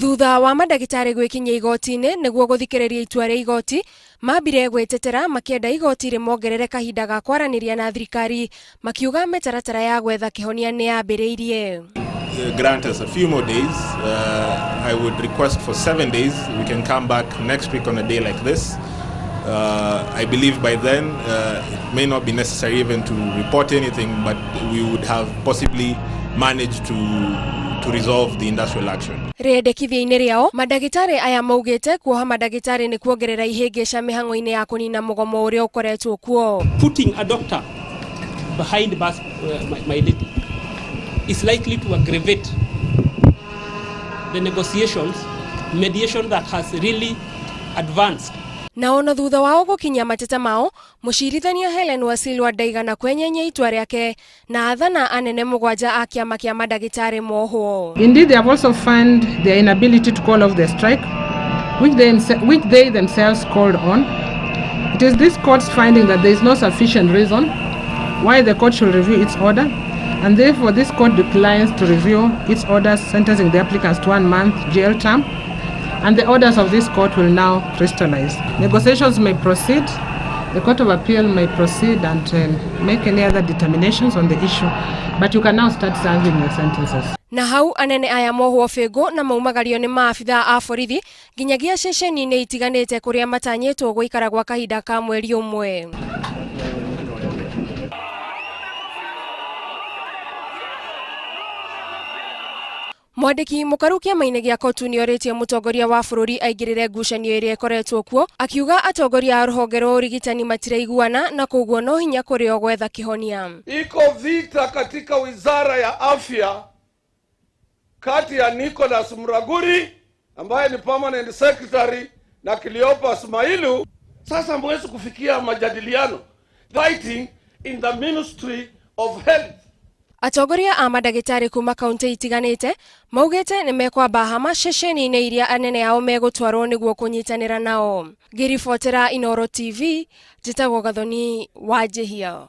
Thutha wa mandagĩtarĩ gwĩkinyia igoti-inĩ nĩguo gũthikĩrĩria itua rĩa igoti, mambire gwĩtetera makĩenda igoti rĩmongerere kahinda ga kwaranĩria na thirikari, makiuga mĩtaratara ya gwetha kĩhonia nĩ yambĩrĩirie. Grant us a few more days. I would request for 7 days. We can come back next week on a day like this. I believe by then it may not be necessary even to report anything, but we would have possibly managed to resolve the industrial action. Rĩendekithia-inĩ rĩao, mandagĩtarĩ aya maugĩte kuoha mandagĩtarĩ nĩ kuongerera ihĩngĩca mĩhang'o-inĩ ya kũnina mũgomo ũrĩa ũkoretwo kuo. Putting a doctor behind bars, my lady, is likely to aggravate the negotiations, mediation that has really advanced. Na ona thutha wao gũkinyia mateta mao, mũcirithania Helen Wasilwa ndaigana kwenyenya itua rĩake na athana anene mũgwanja a kĩama kĩa mandagĩtarĩ mohwo. Indeed, they have also found their inability to call off the strike, which they themselves called on. It is this court's finding that there is no sufficient reason why the court should review its order, and therefore this court declines to review its orders sentencing the applicants to 1 month jail term, and the orders of this court will now crystallize. Negotiations may proceed. The Court of Appeal may proceed and make any other determinations on the issue, but you can now start serving your sentences. Na hau anene aya mohwo bĩngũ na maumagario nĩ maabithaa a borithi nginyagia ceceni-inĩ itiganĩte kũrĩa matanyĩtwo gũikara gwa kahinda ka mweri ũmwe. Mwandĩki mũkaru kĩama-inĩ gĩa COTU nĩorĩtie mũtongoria wa bũrũri aingĩrĩre ngucanio ĩrĩa ĩkoretwo kuo, akiuga atongoria a rũhonge rwa ũrigitani matiraiguana na koguo no hinya kũrĩ o gwetha kĩhonia. Iko vita katika wizara ya afya kati ya Nicholas Muraguri ambaye ni permanent secretary na Cleopas Mailu. Sasa hamwezi kufikia majadiliano. Fighting in the Ministry of Health. Atongoria a mandagĩtarĩ kuma kaunti itiganĩte maugĩte nĩ mekwamba hama ceceni-inĩ iria anene ao megũtwarwo nĩguo kũnyitanĩra nao. Ngĩribotera Inooro TV, njĩtagwo Gathoni Wanjĩhia.